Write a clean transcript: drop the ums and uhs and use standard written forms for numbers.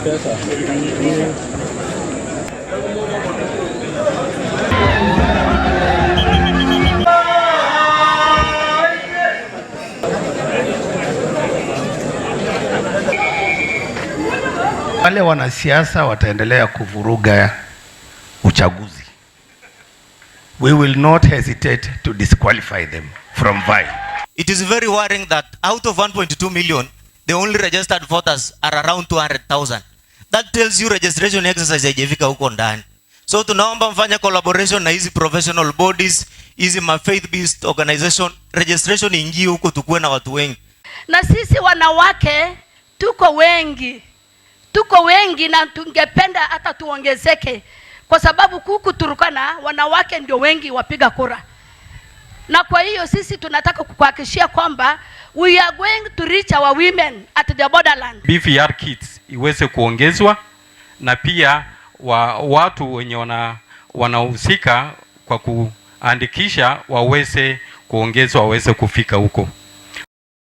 Pesa. Wale wanasiasa wataendelea kuvuruga uchaguzi. We will not hesitate to disqualify them from vying. It is very worrying that out of 1.2 million, the only registered voters are around 200,000. That tells you registration exercise haijafika huko ndani. So tunaomba mfanye collaboration na hizi professional bodies, hizi ma faith based organization, registration ingie huko, tukuwe na watu wengi. Na sisi wanawake tuko wengi, tuko wengi na tungependa hata tuongezeke, kwa sababu huku Turkana wanawake ndio wengi wapiga kura, na kwa hiyo sisi tunataka kukuhakikishia kwamba we are going to reach our women at the borderland. BVR kits iweze kuongezwa na pia watu wenye wanahusika kwa kuandikisha waweze kuongezwa waweze kufika huko.